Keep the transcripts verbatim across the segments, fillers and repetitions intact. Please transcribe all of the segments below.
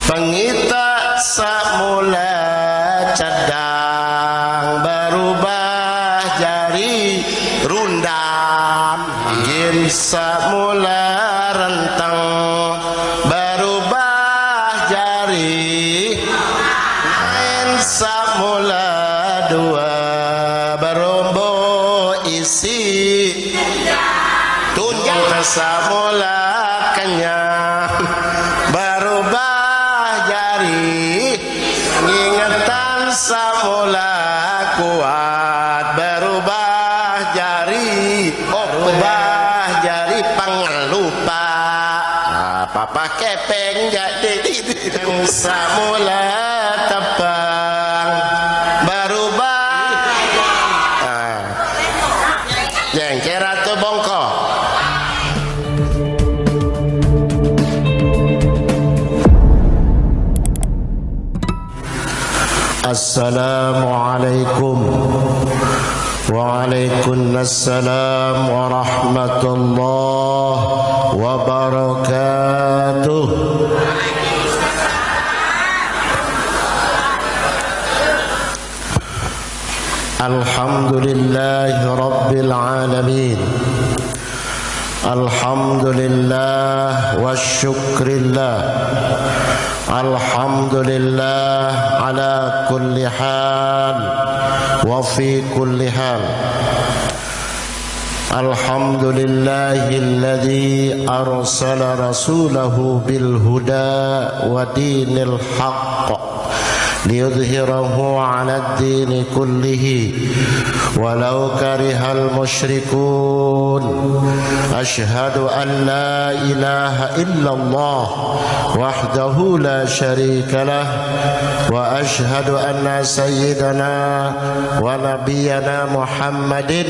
Pengita semula cedang berubah jari rundam. Gin semula renteng berubah jari. Main semula dua berumbu isi. Tunjang semula kenyang berubah jari. Ngingetan semula kuat berubah jari. Oh, berubah jari pengelupa. Apa pakai peng jadi semula tepang berubah. Ah. Jeng, kira tu bongkok. Assalamualaikum. Waalaikumsalam warahmatullahi wabarakatuh. Alhamdulillahi rabbil alamin. Alhamdulillah wa syukrillah. Alhamdulillah ala kulli hal wa fi kulli hal. Alhamdulillahilladzi arsala rasulahu bil huda wa dinil haqq liyudhhirahu 'alad dini kullihi walau karihal musyrikun. Asyhadu an la ilaha illallah wahdahu la syarika lah, wa asyhadu anna sayyidana wa nabiyyana Muhammadin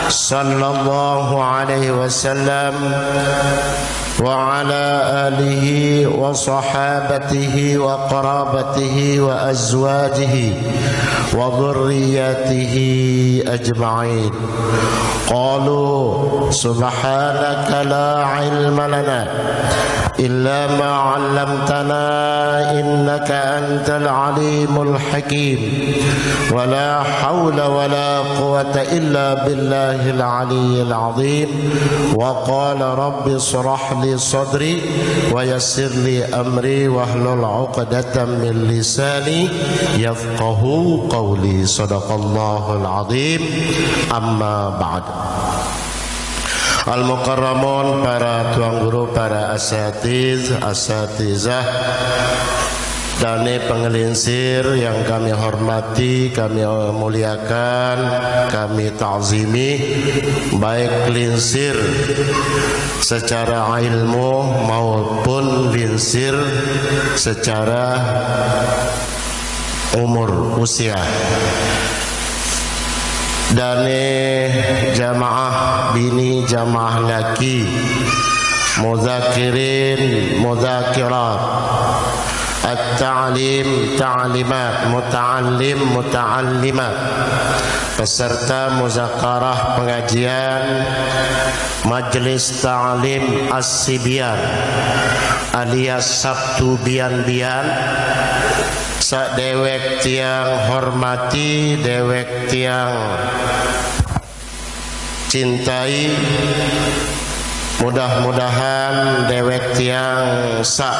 sallallahu alaihi wasallam wa ala alihi wa sahabatihi wa qarabatihi wa azwajihi wa dhurriyyatihi ajma'in. Qalu subhanaka la ilma lana illa ma 'allamtana innaka antal alimul hakim. Wa la haula wa la quwwata illa billahil aliyyil azim. Wa qala rabbi shrah li sadri wa yassir li amri wahlul 'uqdatam min lisani yafqahu qawli. Sadaqallahul azim. Amma ba'd. Al-mukarramun, para tuan guru, para asatiz, asatizah, dane pengelinsir yang kami hormati, kami muliakan, kami ta'zimi, baik linsir secara ilmu maupun linsir secara umur, usia. Dane jamaah bini, jamaah laki, mudzakirin, mudzakirat, at-ta'lim, ta'limat, muta'allim, muta'allimat, peserta muzakarah pengajian Majelis Ta'lim As-Sibyan alias Sabtu Bian-Bian, sak dewek tiang hormati, dewek tiang cintai. Mudah-mudahan dewek tiang sak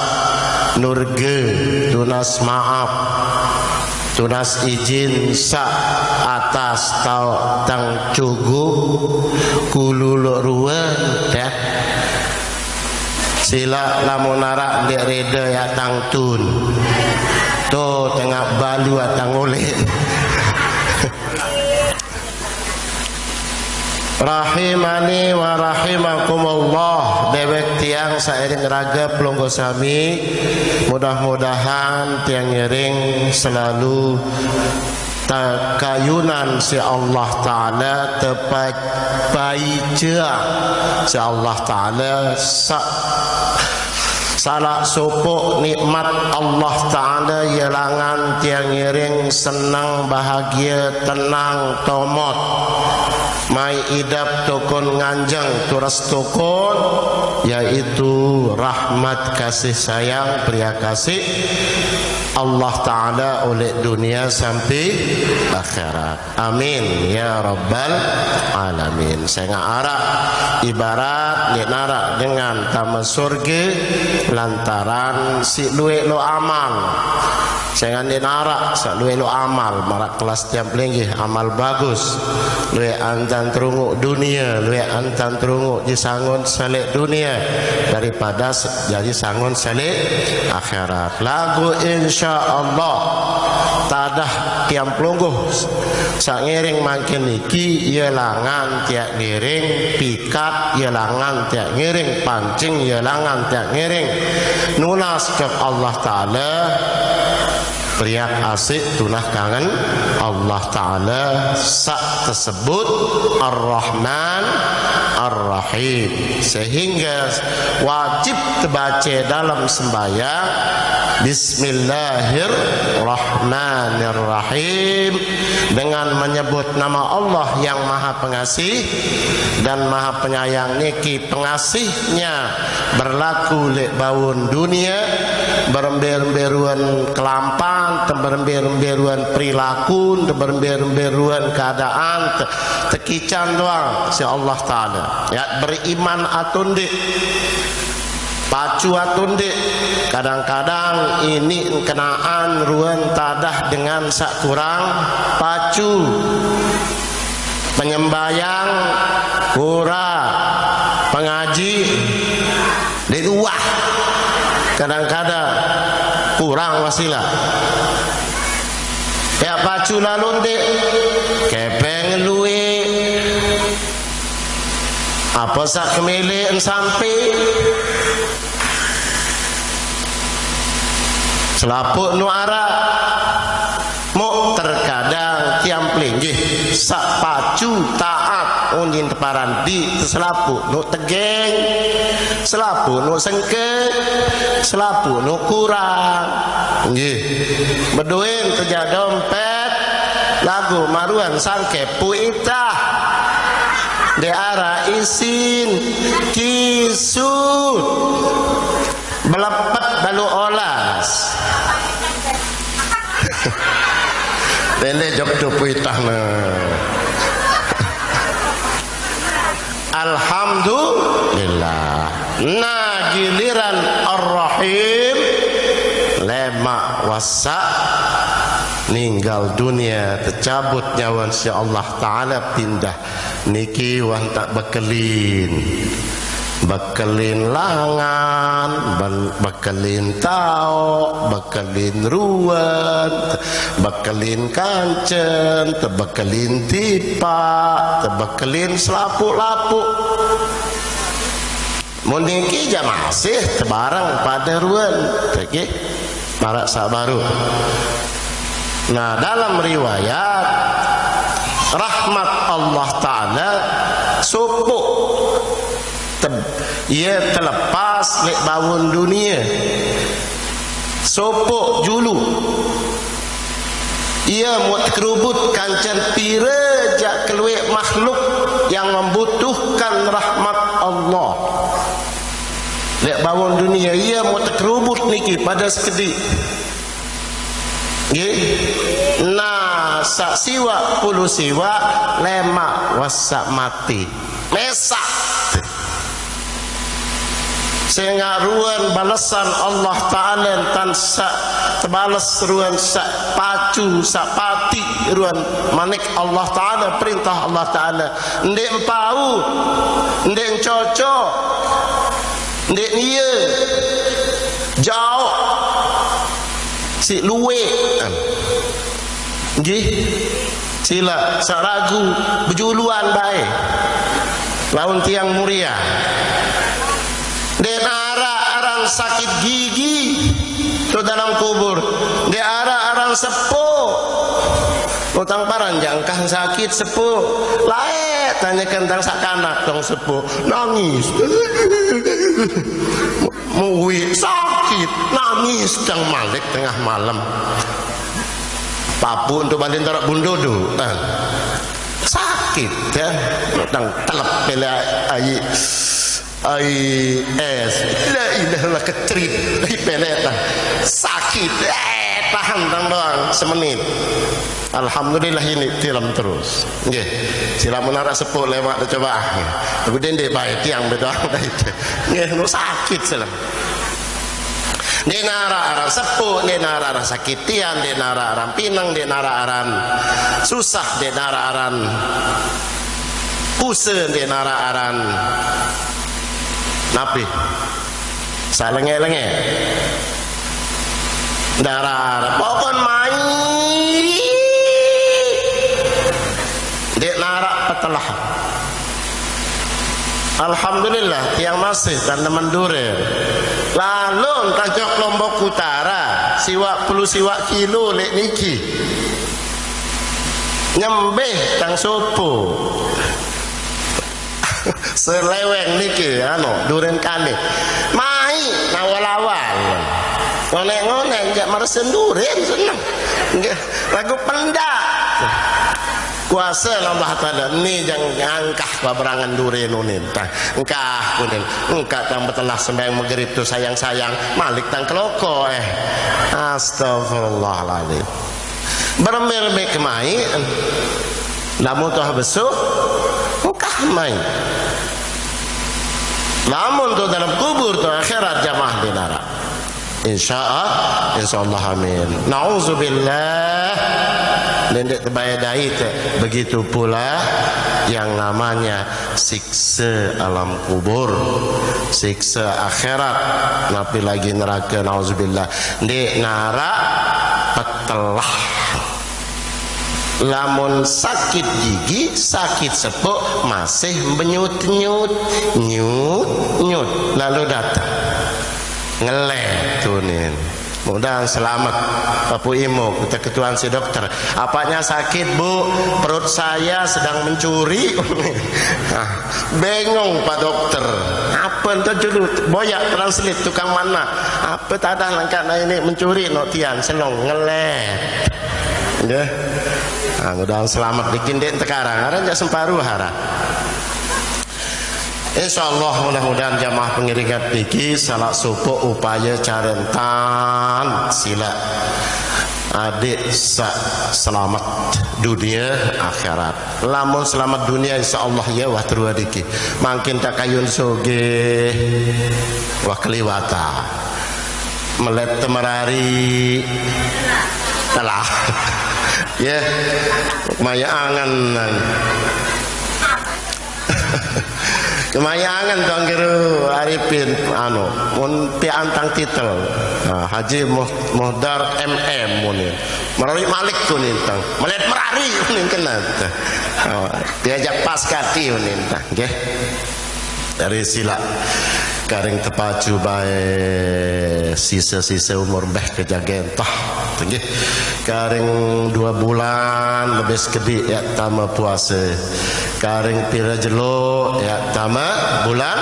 nurge, tunas maaf, tunas izin sak atas tau tang cugup kululuk ruang dah. Sila lamun arak ndik reda ya tang tun. To tengah balu atang oleh. Rahimani wa rahimakumullah, dewek tiang sairing raga pelungguh sami, mudah-mudahan tiang ngiring selalu takayunan si Allah Ta'ala, tepat paica si Allah Ta'ala, sa salak sopok nikmat Allah Ta'ala, yelangan tiang ngiring senang, bahagia, tenang, tomot. Mai idap tokon nganjeng turas tokon, yaitu rahmat kasih sayang, pria kasih Allah Ta'ala oleh dunia sampai akhirat. Amin ya rabbal alamin. Sehingga arak ibarat nyenarak dengan taman surga lantaran si luek lo amal. Sehingga nyenarak si luek lo amal, marak kelas tiang pelinggih amal bagus. Luek antan terunguk dunia, luek antan terunguk di sangun selek dunia daripada jadi sangun selek akhirat. Lagu insya Allah tadah tiang pelungguh sak ngiring makin niki, ia langan tiak ngiring pikat, ia langan tiak ngiring pancing, ia langan tiak ngiring nunas ke Allah Ta'ala. Periak asik tunah kangen Allah Ta'ala sak tersebut Ar-Rahman Ar-Rahim, sehingga wajib terbaca dalam sembahyang Bismillahirrahmanirrahim, dengan menyebut nama Allah yang Maha Pengasih dan Maha Penyayang niki. Pengasihnya berlaku lek baun dunia, berembe-rembe ruan kelampan, berembe-rembe ruan perilaku, berembe-rembe ruan keadaan, tekican doang si Allah Ta'ala. Ya, beriman atau ndik, pacu atau ndik, kadang-kadang ini kenaan ruan tadah dengan sak kurang pacu. Penyembayang kurang, pengaji di luah, kadang-kadang kurang wasilah. Ya pacu lalu ndik, kepeng luek, apa sak kemilih sampai selapuk nu arak. Mok terkadang tiang pelinggih sak pacu taat undin teparan di selapuk nu tegeng, selapuk nu sengke, selapuk nu kurang. Nggih. Beduin tejak dompet, lagu maruan sangke puitah. Diara isin kisut. Belepet balu olas. Pendek jok tu puitah na. Alhamdulillah. Nah, giliran Ar-Rahim, lemak wasak, ninggal dunia, tercabut nyawa si Allah Ta'ala, pindah niki wan tak bekelin. Bekelin langan, bekelin taok, bekelin ruan, bekelin kancen, tebekelin tipak, tebekelin selapuk-lapuk. Mun niki ja masih tebarang pada ruan. Nggih. Marak sak baru. Nah, dalam riwayat rahmat Allah Ta'ala sopok. Ia terlepas lek baun dunia. Sopok julu. Ia mut kerubut kancen pira jak keluek makhluk yang membutuhkan rahmat Allah. Lek baun dunia ia mut kerubut niki pada sekedi. Nggih. Nah, sak siwak puluh siwak lemak wasak mati. Mesak. Sehingga ruan balasan Allah Ta'ala tan sak tebales ruan sak pacu sak pati ruan manik Allah Ta'ala, perintah Allah Ta'ala. Ndik empau, ndik encoco, ndik nie, jauh, si luek. Nggih. Sila saragu bejuluan bae. Laun tiang muria. Dek nara aran sakit gigi tu dalam kubur. Dek ara aran sepo. Utang paran jangkah sakit sepo. Lae tanyakan tang sakanak tong sepo. Nangis. Muwi sakit, nangis dang malik tengah malam. Papu untuk balik tarak bundodo. Ah. Sakit ya. Nang telep pele ai, ai es. La ilaha illallah, kecerit. Ai pele ta. Sakit. Eh, tahan tang doang semenit. Alhamdulillah ini tilam terus. Nggih. Sila mun araq sepuh lewat coba. Aku dendeq bae tiang bedoang itu. Nggih, nu sakit sila. Ndeq naraq aran sepuh, ndeq naraq aran sakitian, ndeq naraq aran pineng, ndeq naraq aran susah, ndeq naraq aran use, ndeq naraq aran napi? Saq lenge-lenge. Ndeq araq aran. Pokon mai. Ndeq naraq petelah. Alhamdulillah, tiang masih tanemen duren. Lalu tajok Lombok Utara, siwaq pulu siwaq kilo leq niki. Nyembih tang sopo. Seleweng niki, anu, duren kali. Mai, nawal-awal. Ngonek-ngonek, njak maresen duren, seneng. Nggih, lagu pendak. Kuase Allah Taala, ni jang ngangkah baberangan duren unin. Tah, engkah kunin, engkah tang betelah sembahyang magrib tu sayang-sayang, malik tang keloko, eh. Astagfirullahaladzim. Berembe-rembe kemai, lamun toh besuh, engkah mai. Lamun toh dalam kubur toh akhirat jamaah di neraka. Insya Allah, insya Allah, amin. Nauzubillah. Ndeq tebae dait. Begitu pula yang namanya siksa alam kubur, siksa akhirat, napi lagi neraka, nauzubillah. Ndeq naraq petelah. Lamun sakit gigi, sakit sepuh, masih benyut-nyut, nyut-nyut, lalu datang. Ngelet tunin. Mudah-mudahan selamat. Bapak Ibu, kita ketuan si dokter. Apanya sakit, Bu? Perut saya sedang mencuri. Ah, bengong Pak Dokter. Apa ente dulu? Boyak translate tukang mana? Apa tadah lengkap na ini mencuri no tian selong ngelet. Nggih. Ah, mudah-mudahan selamat, niki ndeq tekarang. Aran jaq semparuh aran. Insyaallah, mudah-mudahan jamaah pengiringan niki salaq sopoq upaya carentan silaq adeq saq selamet dunie akhirat. Lamun selamet dunie, insyaallah, ye, wah terue niki. Mangkin taq kayun sugih, wah keliwatan. Melet temerari telah. Ye, maya angen. Kemayangan Tuan Guru Arifin, anu, mun piaq antang titel. Nah, Haji Muh-, Muhdar M M muni. Merari malik kunin tang. Melet merari kunin kena. Oh, diajak pas kati kunin tang, nggih. Dari silaq karing tepacu bae sise-sise umur mbeh kejagen toh. Nggih. Karing due bulan lebih sekediq yaq tame puase. Karing pire jelo yaq tame bulan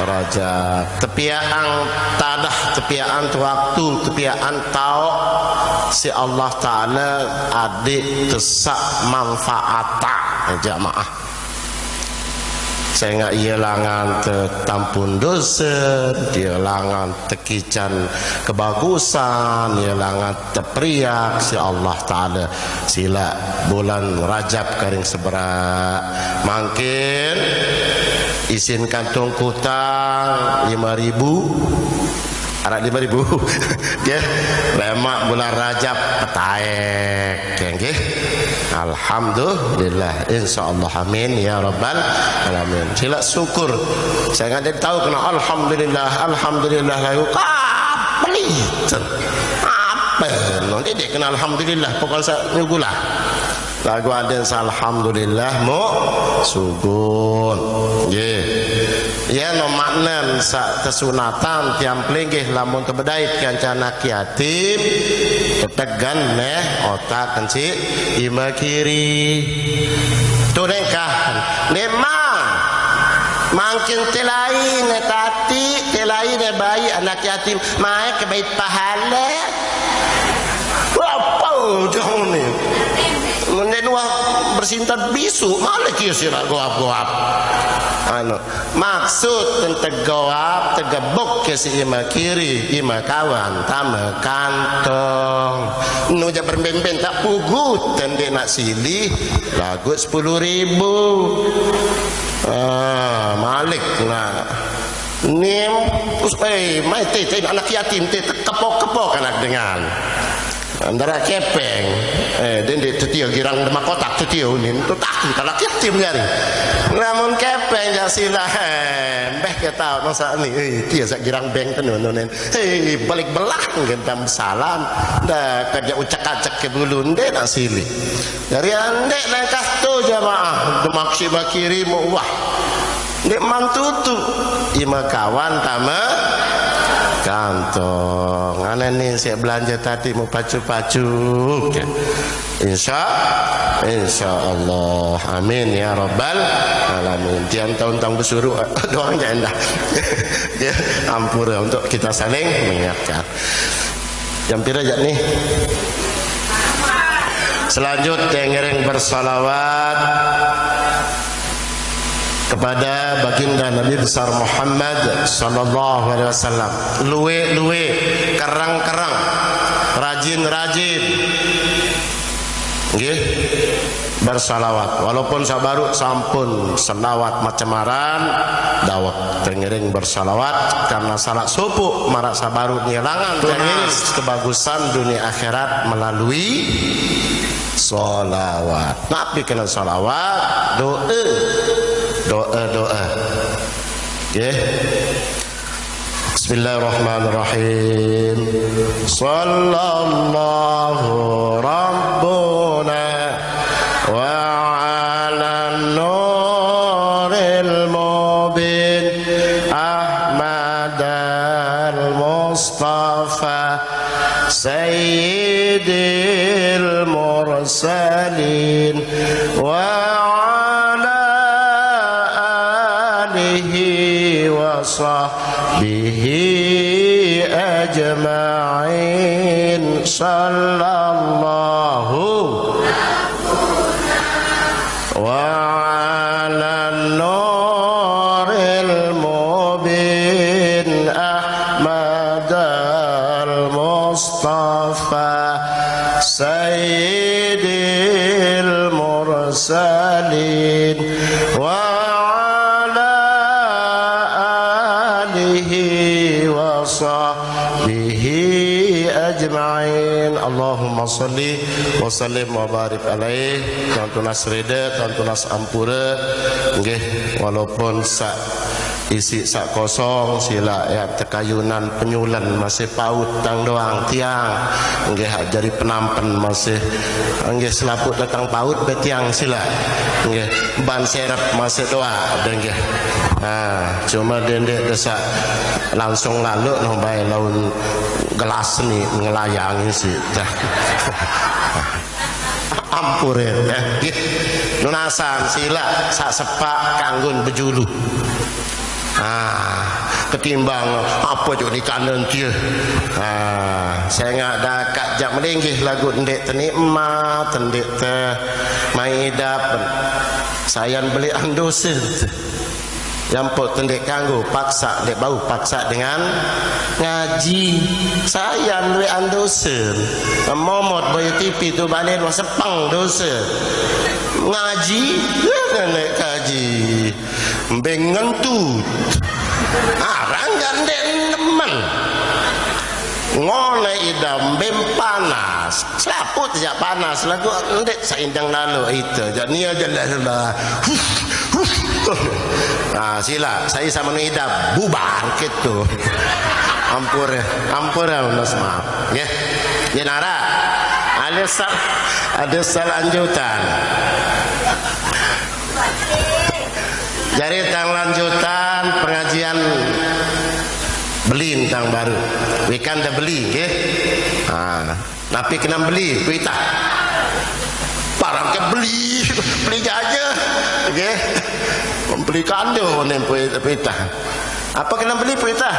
Rajab. Tepiaqang tadah, tepiaqan waktu, tepiaqan taoq siq Allah Taala adeq tesaq manfaataq, jamaah. Sengaq ie langan tetampun dose, ie langan tekican kebagusan, ie langan teperiak siq Allah Taala. Silaq bulan Rajab karing seberaq. Mangkin isin kantong kutang lime ribu. Araq lime ribu. Nggih. Lemaq bulan Rajab petaek. Nggih. Alhamdulillah. Insyaallah. Amin ya rabbal alamin. Silaq syukur. Sengaq ndeq tao kene alhamdulillah, alhamdulillah lagu kapelit. Ape? Ndeq kene alhamdulillah, pokok saq nyugulah. Lagu aden saq alhamdulillah, mu sugun. Nggih. Yen no maknen saq tesunatan tiang pelinggih lamun tebedait kancan anak yatim, tetegen meh otak kencik ime kiri. Tu nengkah, ndeq ma. Mangkin telaine tati, telaine baik anak yatim, mae kebait pahale. Apa jauh ni? Mending wah Sinten bisu, malik ya sira goap-goap. Anu, maksud tentang goap, tegebuk ke si ima kiri, ima kawan, tama kantong. Nu ja berben-ben tak pugut, tende nak silih, lagu sepuluh ribu. Ah, malik nak. Nim, eh, mai te, te anak yatim, te, te kepok-kepok anak dengan. Antara kepeng, eh, dende tetia girang demak kotak tetia unin, tu takut anak yatim nyari. Namun kepeng jak sila, eh, beh kita masa ni, eh, tia sak girang beng tenun, nunin. Eh, balik belah, gentam salam. Dah kerja ucak-acak ke bulu, nde nak sili. Dari andek nang kahto jamaah, demak si bakiri mu wah. Nde mantutu, ima kawan tama kantong. Anak ni siap belanja tadi mau pacu-pacu. Insya, insya Allah. Amin ya rabbal alamin. Tiang tahun-tahun bersuruh doang ya endah. Ya, ampura untuk kita saling mengingatkan. Jam pira jak ni? Selanjut, dengereng bersalawat kepada baginda Nabi besar Muhammad sallallahu alaihi wasallam. Luwe-luwe, kerang-kerang, rajin-rajin. Nggih. Bersalawat. Walaupun sabaru sampun selawat macam aran, dawek tengiring bersalawat karena salah supu marak sabaru ngilangan tunas kebagusan dunia akhirat melalui salawat. Napi kena salawat? Doa. Doa, doa. Nggih. Bismillahirrahmanirrahim. Sallallahu rabbuna wa ala nuril mubin Ahmadal Mustafa Sayyidil Mursalin wa ala alihi wa sahbihi ajma'in. Sallallahu wa ala nuril mubin Ahmadal Mustafa Sayyidil Mursalin wa ala alihi wa sahbihi ajma'in. Allahumma salli wa sallim wa barik alaih. Tuan tunas reda, tuan tunas ampura. Nggih, walaupun sak isi sak kosong, sila ya tekayunan penyulen masih paut tang doang tiang. Nggih, hak jari penampen masih, nggih, selaput datang paut be tiang sila. Nggih, ban serep masih doa ada nggih. Ha, cuma dendek desak langsung lalu noh bai laun gelas ni ngelayang isi. Dah. Ampure, eh, nggih. Nunasan sila sak sepak kanggun bejulu. Ah, ketimbang apa juk di kanan dia. Ah, saya ngak dakat jak melinggih lagu ndik tenikmat, ndik te maidap. Sayan beli andusin. Yampuk tendik kanggo paksa, ndik bau paksa dengan ngaji. Sayan luwih andusin. Momot boyo T V tu balik wong sepeng dosa. Ngaji, ya nenek kaji. Mbeng ngentut. Arang gak ndik nemen. Ngone idam mbeng panas. Selaput jak panas. Lagu ndik saindang lalu itu. Jak nia jelas lah. Huf, huf. Ah, sila, saya sama nu idam. Bubar gitu. Ampur, ampur, mas maaf. Nggih. Nggih nara. Ada sal, ada sal lanjutan. Jadi tang lanjutan pengajian beli tang baru. Wikan dah beli, nggih. Ha, napi kena beli kuitah? Parang ke beli, beli aja. Nggih. Beli kando ni kuitah. Apa kena beli kuitah?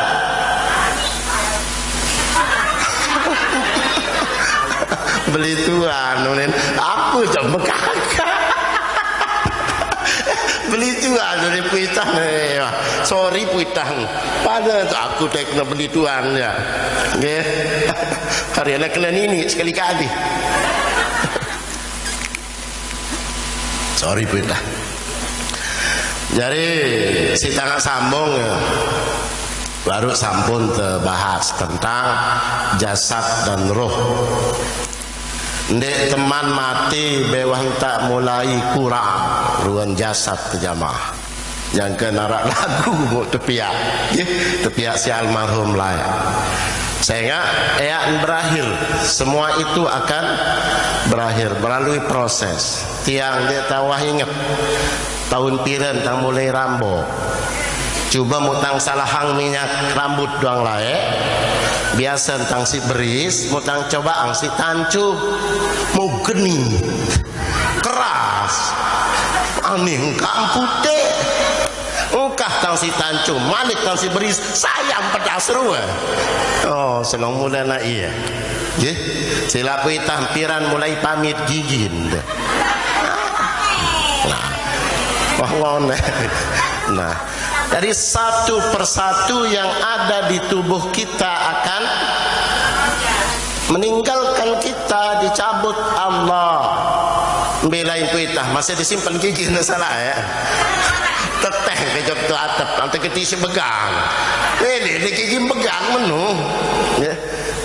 Beli tuan, nunin. Apa coba kakak? Pelituan dari puitah. Sorry puitah. Pada tu aku tak kena pelituan ya. Nggih. Hari anak kena nini sekali kali. Sorry puitah. Jadi si tangga sambung ya. Baru sampun terbahas tentang jasad dan roh. Ndeq teman mati bewah tak mulai kurang ruan jasad tejamaah. Jangke naraq lagu muk tepiaq. Nggih, tepiaq si almarhum laeq. Sehingga eaq berakhir. Semua itu akan berakhir melalui proses. Tiang ndeq tawah inget. Taun piren tang mulai rambok. Cuba mutang salahang minyak rambut doang laeq. Biasa tang si beris, mutang coba ang si tancu. Mau geni. Keras. Aning kampute. Engkah tang si tancu, manik tang si beris, sayang pedas rue. Oh, seneng mule na iya. Nggih. Silaq puitah piran mulai pamit gigin. Nah. Wah, ngono. Nah, dari satu persatu yang ada di tubuh kita akan meninggalkan kita, dicabut Allah. Belain puitah, masih disimpan gigi, ndeq salah ya. Teteh kejok tu atep, nanti ketisu begang. Ini, ini gigi begang menu. Ya.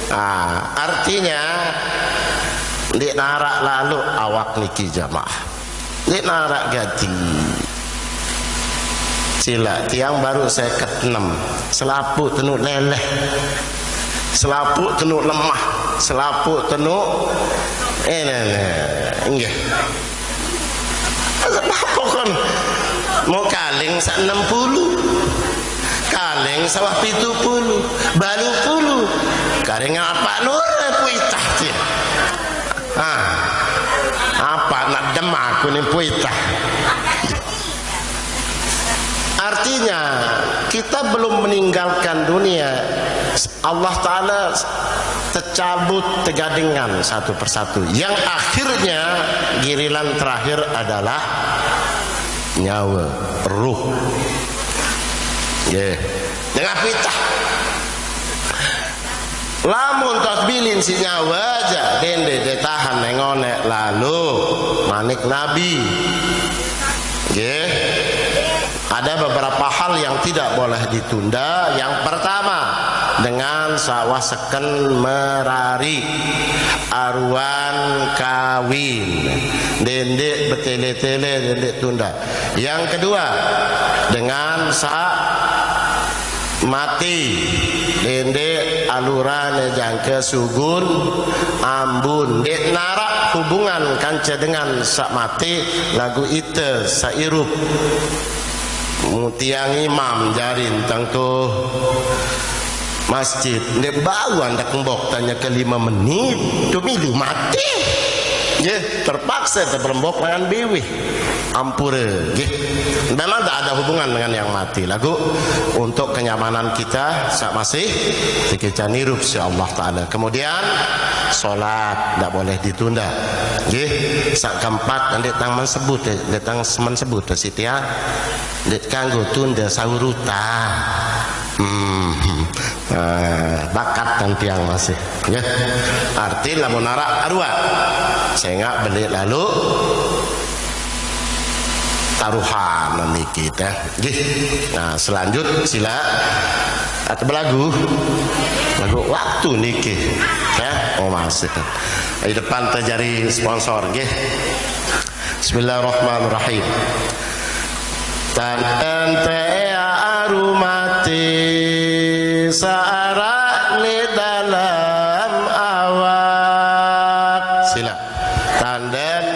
Ah, artinya, ndeq naraq lalu awak niki jamaah. Ndeq naraq gati. Silaq, tiang baru seket enem. Selapuq tenuk leleh. Selapuq tenuk lemah. Selapuq tenuk, eh, ne, ne. Nggih. Apa kon? Mau kaling saq enem puluh. Kaling sawah pitu puluh. Balu puluh. Karing apa nur puitah tie. Ah, apa nak dem aku ni puitah. Artinya, kita belum meninggalkan dunia. Allah Ta'ala tecabut tegadengan satu persatu. Yang akhirnya, giliran terakhir adalah nyawa, ruh. Nggih. Dengan pitah. Lamun tos bilin siq nyawe jaq, dende de tahen nengoneq lalo, manik Nabi. Nggih. Ada beberapa hal yang tidak boleh ditunda. Yang pertama, dengan saq wah seken merariq, aruan kawin. Dendeq betele-tele, dendeq tunda. Yang kedua, dengan saq mati, dendeq alurane jangke sugun ambun. Ndeq naraq hubungan kance dengan saq mati, laguq ite saq irup. Mun tiang imam jari tengku masjid, ndeq bau andek mbok tanyeke lime menit, tu milu mati. Nggih, terpakse teperembok dengan biwih. Ampure, nggih. Memang tak ada hubungan dengan yang mati. Laguq untuk kenyamanan kita saq masih dikecani irup siq Allah Ta'ala. Kemudian, sholat ndak boleh ditunda. Nggih, saq keempat, ndeq tang men sebut, ndeq tang semen sebut, siq tiang. Ndeq kanggo tunda sahur uta. Hmm. Eh, bakat tang tiang masih. Nggih. Arti lamun araq aruan. Sengaq beleq lalo taruhan niki teh. Nggih. Nah, selanjut sila atau belagu. Lagu waktu niki. Ya, oh masih. Di depan terjadi sponsor nggih. Bismillahirrahmanirrahim. Tan ente aru mati searaq leq dalem awak. Sila. Tanden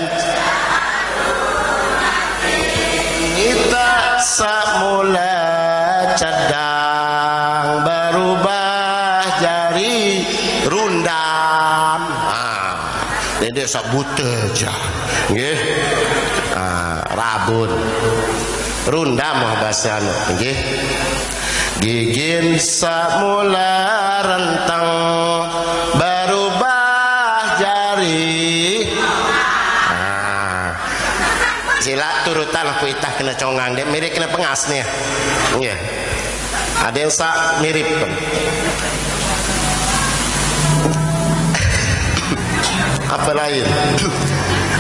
kita semula cedang berubah jari rundam. Ah, dede saq bute jah. Nggih. Ah, rabun. Rundam wah base anu, nggih. Gigin semula renteng berubah jari. Ah. Lah turutan aku itah kena congang, dek mirip kena pengas nih. Nggih. Ada yang sak mirip. Apa lain?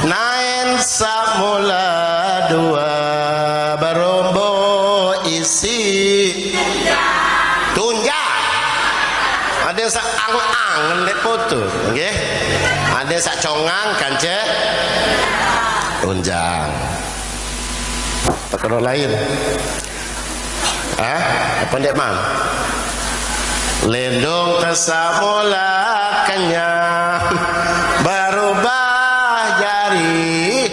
Naen sak mula dua barombo isi tunjang. Ada yang sak ang-ang dek foto, nggih. Ada yang sak congang kance tunjang. Perkara lain. Hah? Apa ndak, Mang? Lendong kesamula kenyang berubah jari.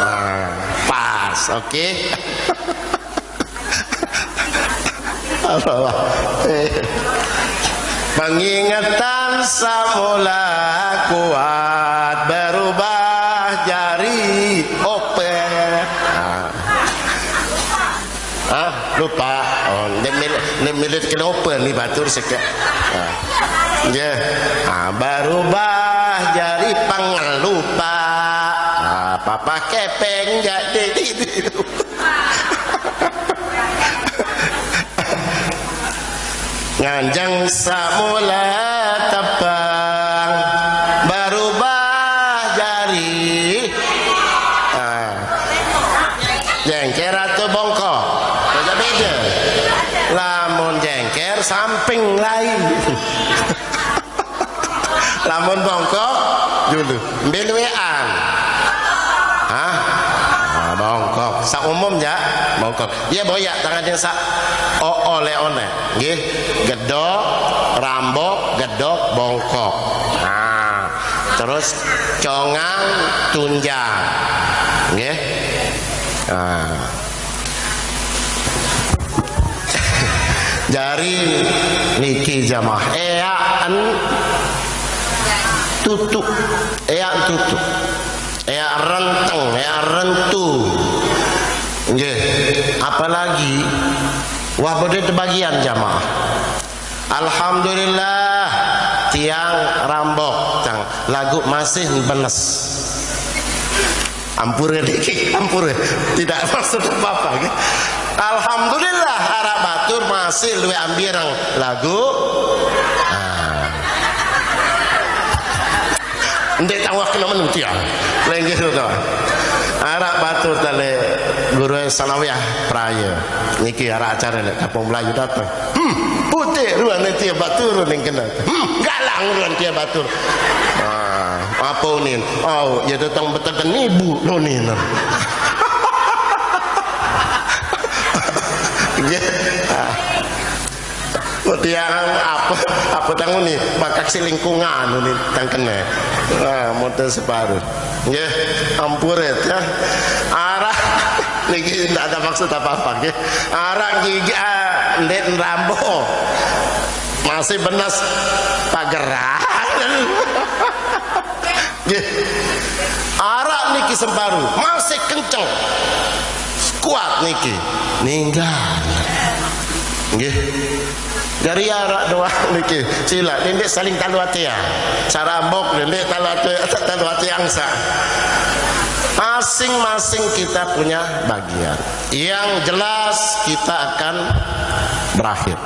Nah, pas, oke. Apa, Pak? Eh. Pengingetan semula kuat berubah jari open. Ah. Ah, lupa. Oh, ini mil-, ini milik kenapa ni batur sekian. Ah. Ya. Ah, berubah jari pengelupa. Ah, papa kepeng jadi itu. Nganjang semula tepang berubah jari. Ah. Jengker atau bongkok? Beda-beda. Lamun jengker samping lain. Lamun bongkok dulu. Mbe luwean? Hah? Ah, bongkok. Sak umum ya, bongkok. Iya boya tangan yang sak o oleh-oleh. Nggih. Gedok, rambok, gedok, bongkok. Nah, terus congang, tunjang. Nggih. Nah. Jari niki jamaah. Eaken tutuk, eaken tutuk. Eak renteng, eak rentu. Nggih, apalagi wah bodo tebagian jamaah. Alhamdulillah, tiang rambok, tang lagu masih benes. Ampure niki, ampure. Tidak maksud apa-apa, nggih. Alhamdulillah, arak batur masih luwih ambireng lagu. Ah. Ndek tawah kena menu tiang. Lenggih tu. Arak batur tale guru sanawiyah praya. Niki arak acara lek Kampung Melayu datang. Hmm, putih ruan tiang batur ning kena. Hmm, galang ruan tiang batur. Ah, apa unin? Oh, ya datang beteken ibu nunin. Nggih. Ah. Tiang apa, apa tanggung ni, bakak si lingkungan ni tang kena. Ah, motor separuh. Nggih, ampure ya. Arak niki ndak ada maksud apa-apa, nggih. Arak gigi, ah, ndik rambo. Masih benas pageran. Nggih. Arak niki semparu, masih kenceng. Kuat niki. Ninggal. Nggih. Dari arak doang niki. Sila, nindek saling talu atiang. Sarambok, nindek talu ati, talu atiang sa. Masing-masing kita punya bagian. Yang jelas kita akan berakhir.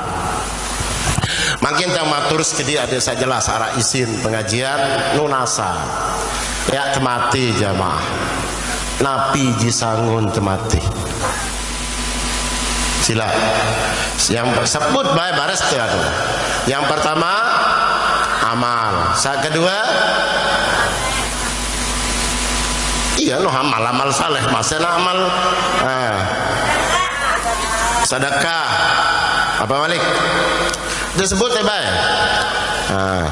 Mangkin tang matur sekedi ada saya jelas arak isin pengajian nunasa. Ya temati jamaah. Napi ji sangun temati. Sila. Yang sebut bae baris tu anu. Yang pertama amal. Sa kedua iya noh amal, amal saleh. Masa nak amal, ah, sedekah. Apa balik? Disebut ya, bae. Ah,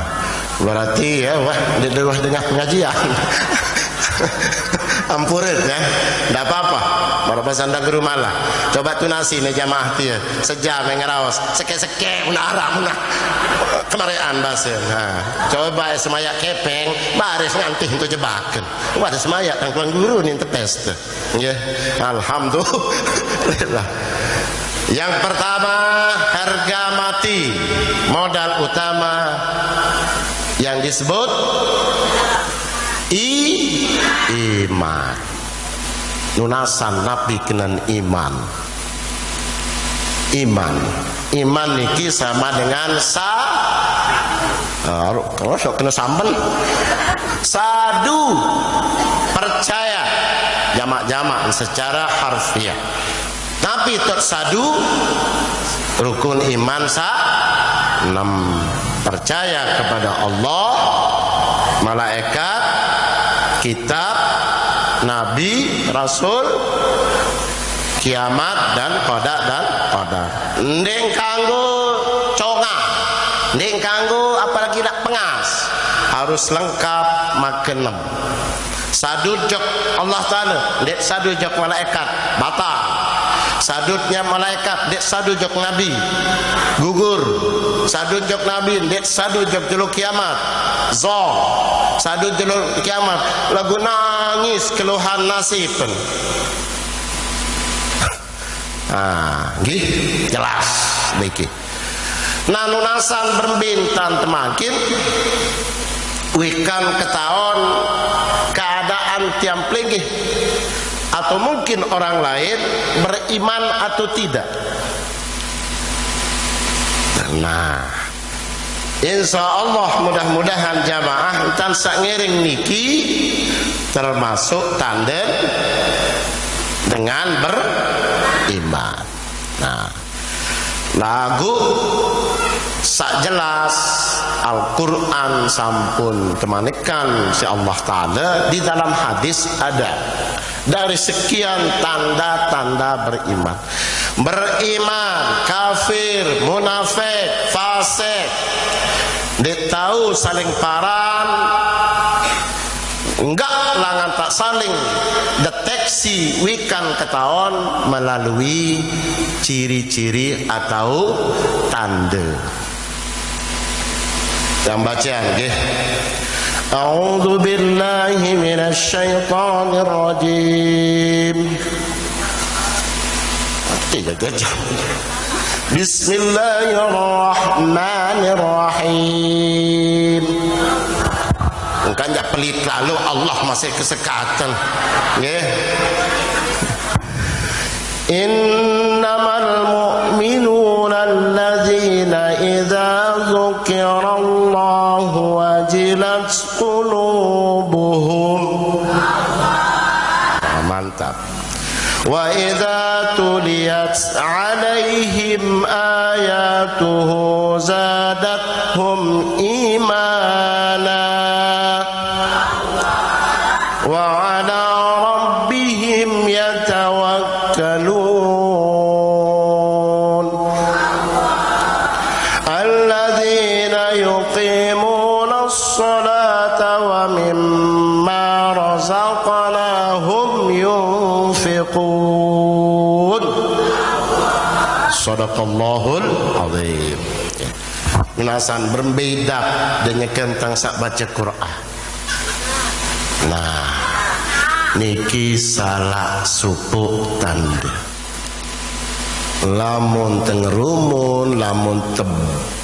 berarti ya, wah, di luar tengah pengajian. Ampurit ya. Ndak apa-apa. Baru pasang guru malah. Coba tunasi nih jamaah dia. Sejam yang ngeraos. Seke-seke, muna arah, muna. Kemarean bahasa. Nah, coba semaya kepeng, baris nganti itu jebakan. Wah, ada semaya tangkuan guru nih tepes tuh. Nggih. Alhamdulillah. Yang pertama, harga mati. Modal utama yang disebut i-, iman. Nunasan napi kenen iman. Iman. Iman niki sama dengan sa-, ah, terus kena sambel. Sadu, percaya, jamak-jamak secara harfiah. Napi tut sadu? Rukun iman sa enam. Percaya kepada Allah, malaikat, kitab, nabi, rasul, kiamat, dan qada dan qadar. Ndeq kanggo congah, ndeq kanggo apalagi nak pengas. Harus lengkap make enam. Sadut jok Allah Taala, ndeq sadut jok malaikat, batal. Sadutnya malaikat, ndeq sadut jok nabi, gugur. Sadut jok nabi, ndeq sadut jok jelo kiamat, zong. Sadut jelo kiamat, laguq nangis keluhan nasib. Ah, nggih, jelas niki. Nah, nunasan berembe entan temangkin wikan ketaon keadaan tiang pelinggih atau mungkin orang lain beriman atau tidak. Nah, insya Allah, mudah-mudahan jamaah entan saq ngiring niki termasuk tanden dengan beriman. Nah, laguq saq jelas Al-Qur'an sampun temanikang siq Allah Taala, di dalam hadis ada dari sekian tanda-tanda beriman. Beriman, kafir, munafik, fasik, ndeq tao saling paran, enggak langan tak saling deteksi wikan ketaon melalui ciri-ciri atau tande. Yang bacaan, nggih. A'udzu billahi minasy syaithanir rajim. Oke, jaga jam. Bismillahirrahmanirrahim. Engkan jaq pelit lalu, Allah masih kesekaten. Nggih. Innamal mu'minuna alladzina idza dzukirallahu wajilat qulubuhum. Nah, mantap. Wa idza tuliyat 'alaihim ayatuhu zadathum imana wa 'ala rabbihim yatawakkalun. Alladzina yuqimunas salata wa mimma razaqnahum yunfiqun. Sadaqallahul azim. Nunasan berembe idap de nyeken tang saq bace Qur'an. Nah, niki salaq sopoq tande. Lamun tengerumun, lamun te-,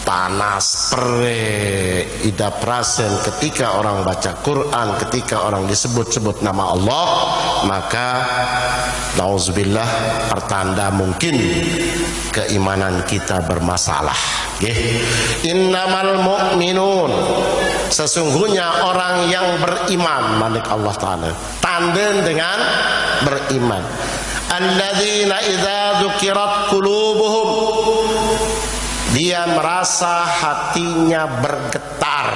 panas, pereq, idap rasen ketika orang baca Quran, ketika orang disebut-sebut nama Allah, maka, nauzubillah, pertanda mungkin keimanan kita bermasalah. Nggih. Innamal mu'minun, sesungguhnya orang yang beriman, manik Allah Ta'ala. Tanden dengan beriman. Alladzina idza dzukirat qulubuhum. Dia merasa hatinya bergetar.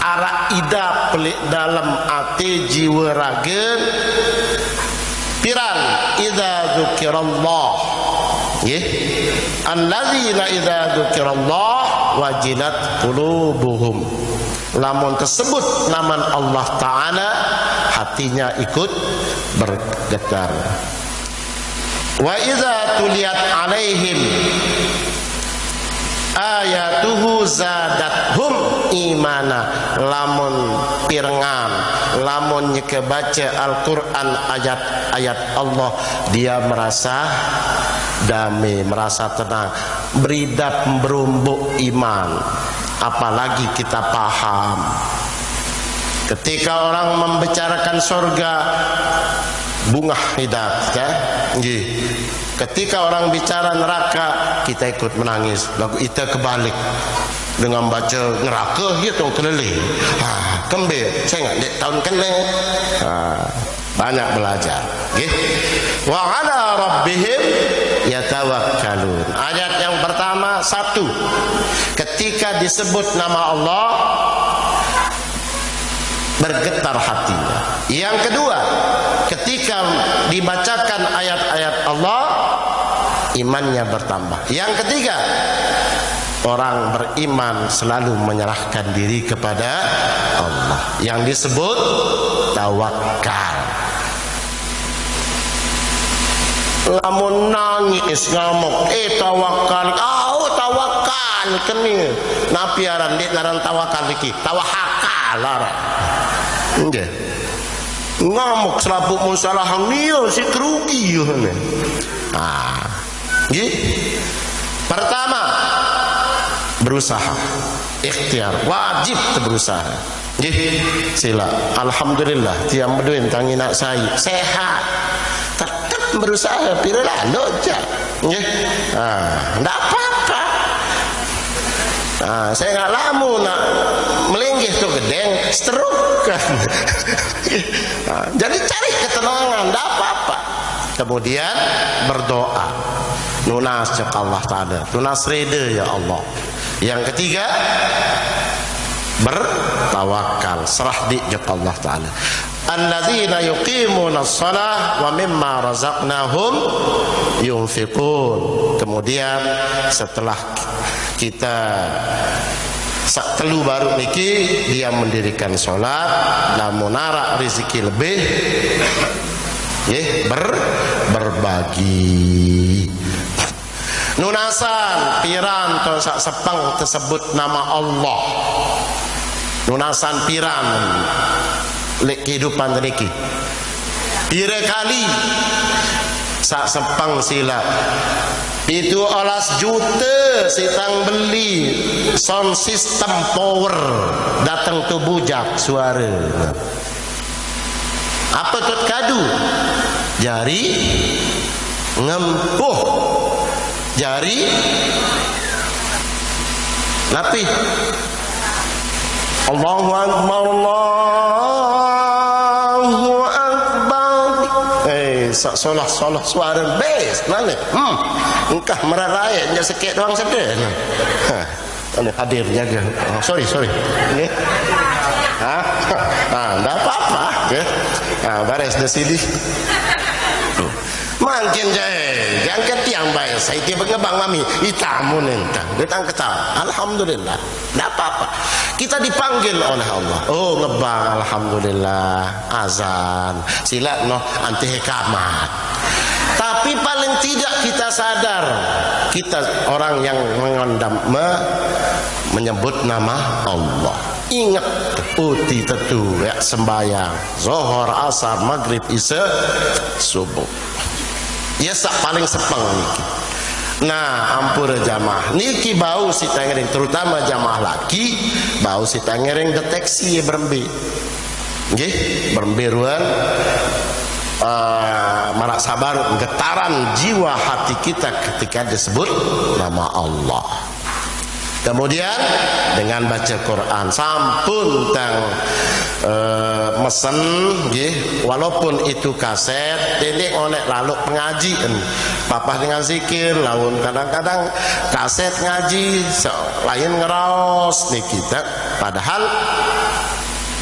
Araq idap leq dalem ate jiwe ragen. Piran? Idza dzukirallah. Nggih. Alladzina idza dzukirallah wajilat qulubuhum. Lamun tersebut naman Allah Ta'ala, hatinya ikut bergetar. Wa idza tuliyat 'alaihim ayatuhu zadathum imana. Lamun pirengan, lamun nyeke bace Al-Qur'an, ayat-ayat Allah, dia merasa dame, merasa tenang, beridap berumbuk iman. Apalagi kita paham, ketika orang membicarakan surga, Bungah hidat, ya. Nggih. Ketika orang bicara neraka, kita ikut menangis. Lagu kita kebalik. Dengan baca neraka, ya, tong kelele. Ha, kembali. Saya ingat dek tahun kena. Ha, banyak belajar. Nggih. Wa ala rabbihim yatawakkalun. Ayat yang pertama, satu. Ketika disebut nama Allah, bergetar hatinya. Yang kedua, ketika dibacakan ayat-ayat Allah, imannya bertambah. Yang ketiga, orang beriman selalu menyerahkan diri kepada Allah. Yang disebut tawakal. Lamun nangis ngamuk, eh, tawakal, au tawakal kene. Napi aran dek ngaran tawakal iki? Tawahakal aran. Nggih. Ngamuk selaput mun salah, iya si kerugi, ya, ngene. Ah. Nggih. Pertama, berusaha. Ikhtiar, wajib berusaha. Nggih, sila. Alhamdulillah, tiang beduin tangi nak sai. Sehat. Tetap berusaha, pira lalu aja. Nggih. Ah, ndak apa-apa. Ah, saya nggak lamu nak melinggih tu gedeng, stroke kan. Ah, jadi cari ketenangan, ndak apa-apa. Kemudian berdoa. Nunas cek Allah Ta'ala. Nunas reda, ya Allah. Yang ketiga, bertawakal, serah di cek Allah Ta'ala. Alladzina yuqimuna shalah wa mimma razaqnahum yunfiqun. Kemudian setelah kita sak telu baru niki, dia mendirikan sholat, lamun arak rezeki lebih, nggih, ber-, berbagi. Nunasan piran to sak sepeng tersebut nama Allah. Nunasan piran lek kehidupan niki. Pira kali sak sepeng sila? Pitu olas juta sitang beli sound system power datang tu bujak suara. Apa tu kadu? Jari ngempuh. Jari lapih. Allahu Akbar, Allahu Akbar. Eh, sak solah-solah suara bes, mana? Hmm. Engkah merarai, nya sekit doang sedih. Ha. Mana hadir jaga. Oh, sorry, sorry. Ni. Ha? Ha, ndak apa-apa. Okay. Ha, baris di sini. Makin jai, angkat tiang bae. Saya tiba ngebang mami, itamu nentang. Dia tang ketawa. Alhamdulillah. Ndak apa-apa. Kita dipanggil oleh Allah. Oh, ngebang, alhamdulillah. Azan. Sila noh anti hekamat. Tapi paling tidak kita sadar, kita orang yang mengondam, me-, menyebut nama Allah. Ingat, uti tetu, ya, sembahyang. Zohor, asar, maghrib, isya, subuh. Ya, sak paling sepeng niki. Nah, ampura jamaah. Niki bau si tangereng, terutama jamaah laki, bau si tangereng deteksi berembe. Nggih, berembe ruan, eh, marak sabar getaran jiwa hati kita ketika disebut nama Allah. Kemudian dengan baca Quran, sampun tang, eh, mesen, nggih, walaupun itu kaset, ini onek lalu pengajian, papah dengan zikir, laun kadang-kadang kaset ngaji, so, lain ngeraos nih kita. Padahal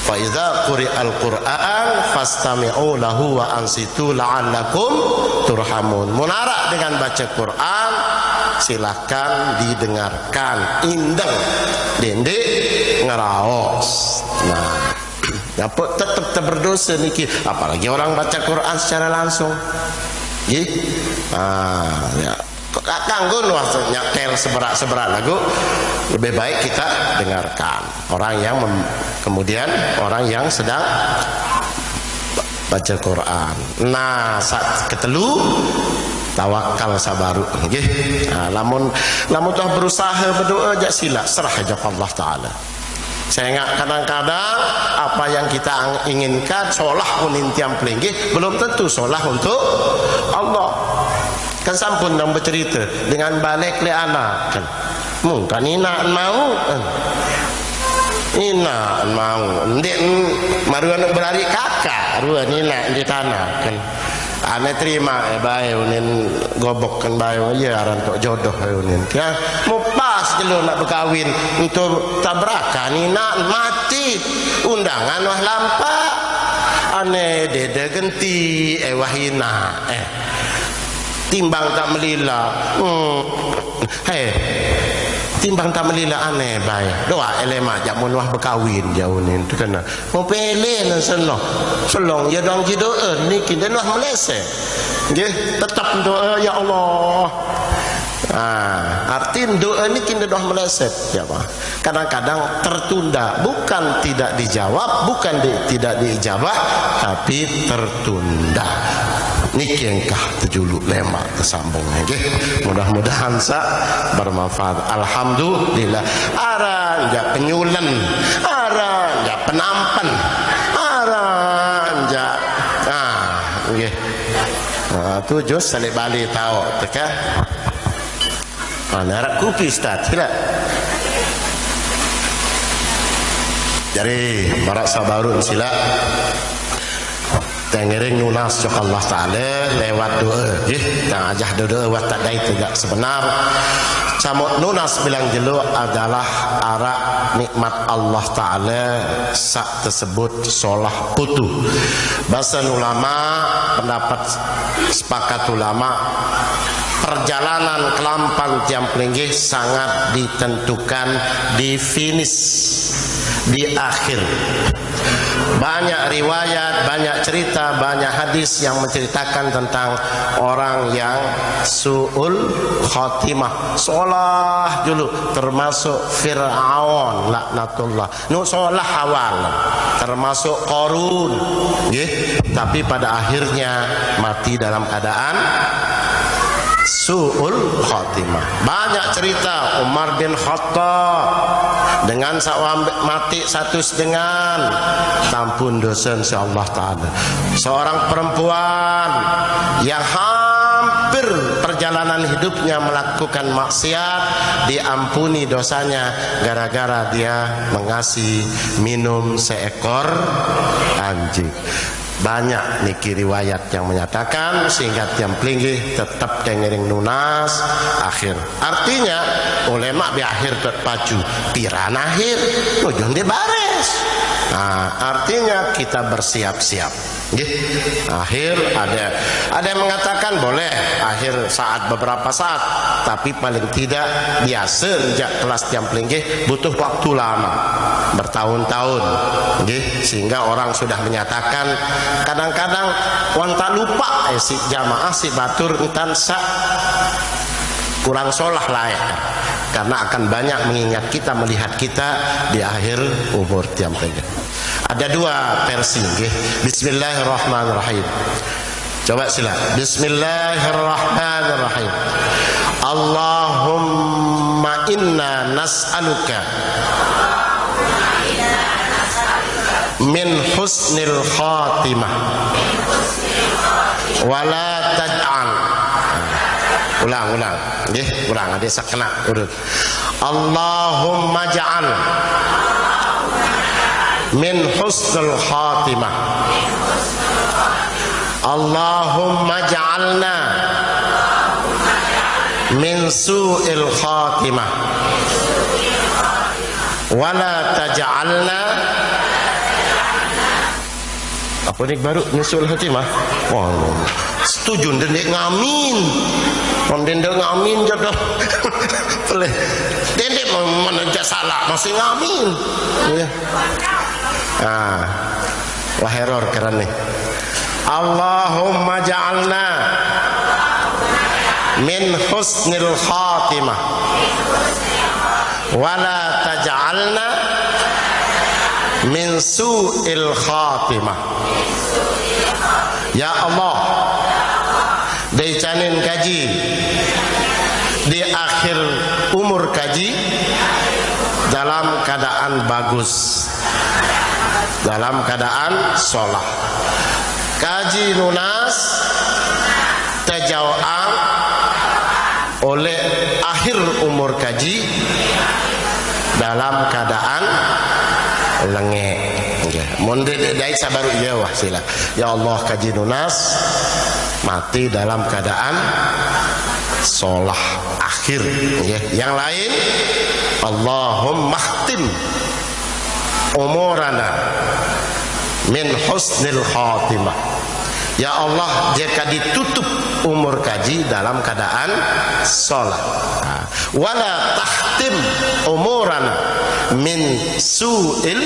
fa idza quri'al Qur'an fastami'u lahu wa ansitu la'allakum turhamun. Munarak dengan baca Quran, silahkan didengarkan. Indeng, dende, ngeraos. Nah, apa tetap berdosa niki, apalagi orang baca Quran secara langsung. Nggih. Ah, ya. Kanggo waktu nyetel seberak-seberak lagu, lebih baik kita dengarkan orang yang mem-, kemudian orang yang sedang baca Quran. Nah, saat ketelu, tawakal sabaru, nggih. Nah, lamun, lamun toh berusaha berdoa, jak sila, serah aja ke Allah Ta'ala. Saya ingat kadang-kadang apa Apa yang kita ang-, inginkan, solah unin tiang pelinggih, belum tentu solah untuk Allah. Kan sampun nang bercerita dengan balik le anak kan. Mungkin inak mau kan. Inak mau. Ndik maruan berari kakak, ruan inak di tanah kan. Ane terima, eh, bae unin gobok kan bae, iya aran tok jodoh, eh, unin. Ya, mau pas jelo nak berkawin, untuk tabrakan inak mati, undangan wah lampak. Ane dede genti, eh, wah inak, eh. Timbang tak melila. Hmm. Hei, timbang tak melila ane bae. Doa elema jak mun wah berkawin, jauh ni tu kena. Mau pilih nan seno. Selong ya dong jidoa ni kinde wah meleset. Nggih, tetap doa ya Allah. Ah, arti doa ni kinde wah meleset ya, Pak. Kadang-kadang tertunda, bukan tidak dijawab, bukan di, tidak diijabah, tapi tertunda. Niki engkah tejulu lemak tersambung nggih. Mudah-mudahan sa bermanfaat. Alhamdulillah. Aran jak penyulen, aran jak penampen, aran jak, ah, nggih. Ah, tu jos salik balik tau teka. Ah, narak kupi Ustaz, sila. Jadi, marak sabarun sila. Tengiring nunas cok Allah Ta'ala lewat doa, nggih. Tang ajah doa wat tak dai tegak sebenar. Camut nunas bilang jelo adalah arak nikmat Allah Ta'ala sak tersebut solah putu. Basan ulama, pendapat sepakat ulama, perjalanan kelampan tiang pelinggih sangat ditentukan di finish, di akhir. Banyak riwayat, banyak cerita, banyak hadis yang menceritakan tentang orang yang su'ul khatimah. Solah julu, termasuk Fir'aun laknatullah. Nu solah awal, termasuk Korun, nggih. Tapi pada akhirnya mati dalam keadaan su'ul khatimah. Banyak cerita Umar bin Khattab dengan sawam mati satu sedengan, tampun dosa insya Allah Ta'ala. Seorang perempuan yang hampir perjalanan hidupnya melakukan maksiat, diampuni dosanya gara-gara dia mengasi minum seekor anjing. Banyak niki riwayat yang menyatakan, sehingga tiang pelinggih tetap tengiring nunas akhir. Artinya, ulama bi akhir dot pacu, piran akhir, ujung di baris. Nah, artinya kita bersiap-siap. Nggih. Akhir ada, ada yang mengatakan boleh akhir saat beberapa saat, tapi paling tidak biasa sejak kelas tiang pelinggih butuh waktu lama, bertahun-tahun, nggih, sehingga orang sudah menyatakan kadang-kadang wan tak lupa, eh, si jamaah si batur entan sak kurang solah lain, karena akan banyak mengingat kita, melihat kita di akhir umur tiang pelinggih. Ada dua versi, nggih. Bismillahirrahmanirrahim. Coba sila. Bismillahirrahmanirrahim. Allahumma inna nas'aluka min husnil khatimah wala taj'al. Ulang, ulang. Nggih, ulang. Adik sakena urut. Allahumma ja'al min husnul khatimah. Allahumma ja'alna min su'il khatimah. Wala taj'alna. Apa ni baru nyusul khatimah? Wah, setuju dendek ngamin. Kon dendek ngamin jodoh. Boleh. Dendek mana jak salah masih ngamin. Ya. Ah. Wah, error keren nih. Allahumma ja'alna min husnil khatimah wala taj'alna min su'il khatimah. Ya Allah, dei canin kaji di akhir umur kaji dalam keadaan bagus. Dalam keadaan solah. Kaji nunas tajaoang oleh akhir umur kaji dalam keadaan lenge. Nggih. Mun dek dek dait sabaru iya wah sila. Ya Allah, kaji nunas mati dalam keadaan solah akhir. Nggih. Yang lain, Allahumma khtim umurana min husnil khatimah. Ya Allah, jika ditutup umur kaji dalam keadaan solah. Ha. Wala takhtim umurana min su'il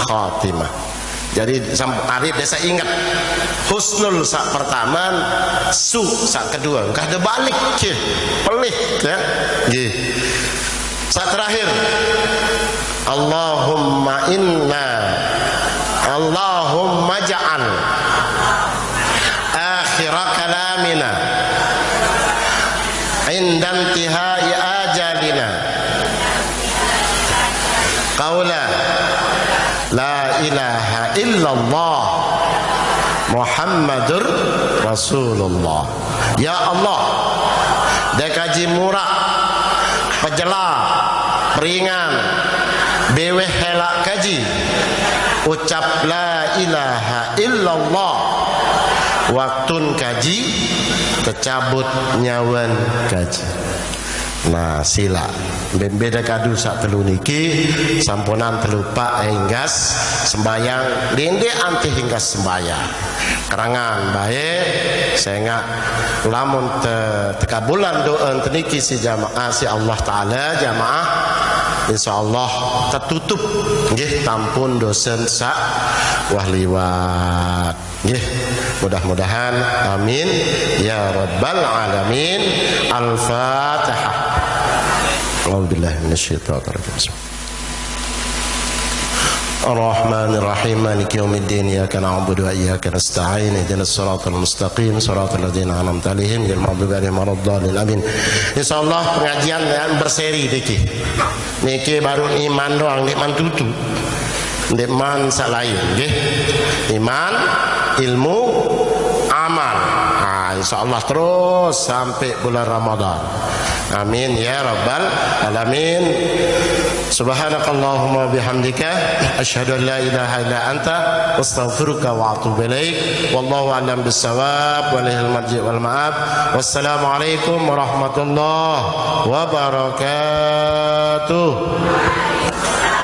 khatimah. Jadi sam- tarik desa ingat, husnul sak pertama, su sak kedua. Engkah ada balik ke, pelih ya. Nggih. Sak terakhir, Allahumma inna, Allahumma ja'al akhira kalamina inda intihai ajalina qaula la ilaha illallah Muhammadur Rasulullah. Ya Allah, dek kaji murak, pejela, peringan, beweh helak kaji, ucap la ilaha illallah, waktun kaji, tecabut nyawan kaji. Nah, sila. Beda kadu sak telu niki, sampunan telupak enggas sembayang, lende antih enggas sembayang. Kerangan baik, sengak lamun te, tekabulan doa teniki si jamaah si Allah Ta'ala jamaah, insya Allah tertutup nggih tampun dosen sak wah liwat. Nggih, mudah-mudahan. Amin ya rabbal alamin. Al-Fatihah. A'udzubillahi minasyaitonir rajim. Ar-Rahmanir Rahim. Maliki yaumiddin. Iyyaka na'budu wa iyyaka nasta'in. Ihdinas siratal mustaqim. Siratal ladzina an'amta 'alaihim ghairil maghdubi 'alaihim waladdallin. Amin. Insyaallah pengajian yang berseri niki. Niki baru iman doang, ndik man tutu. Ndik man sak lain, nggih. Iman, ilmu, amal. Ha, insyaallah terus sampai bulan Ramadan. Amin ya rabbal alamin. Subhanakallahumma wa bihamdika, asyhadu an la ilaha illa anta, astaghfiruka wa atubu ilaik. Wallahu a'lam bissawab, wa ilaihil marji' wal ma'ab. Wassalamualaikum warahmatullahi wabarakatuh.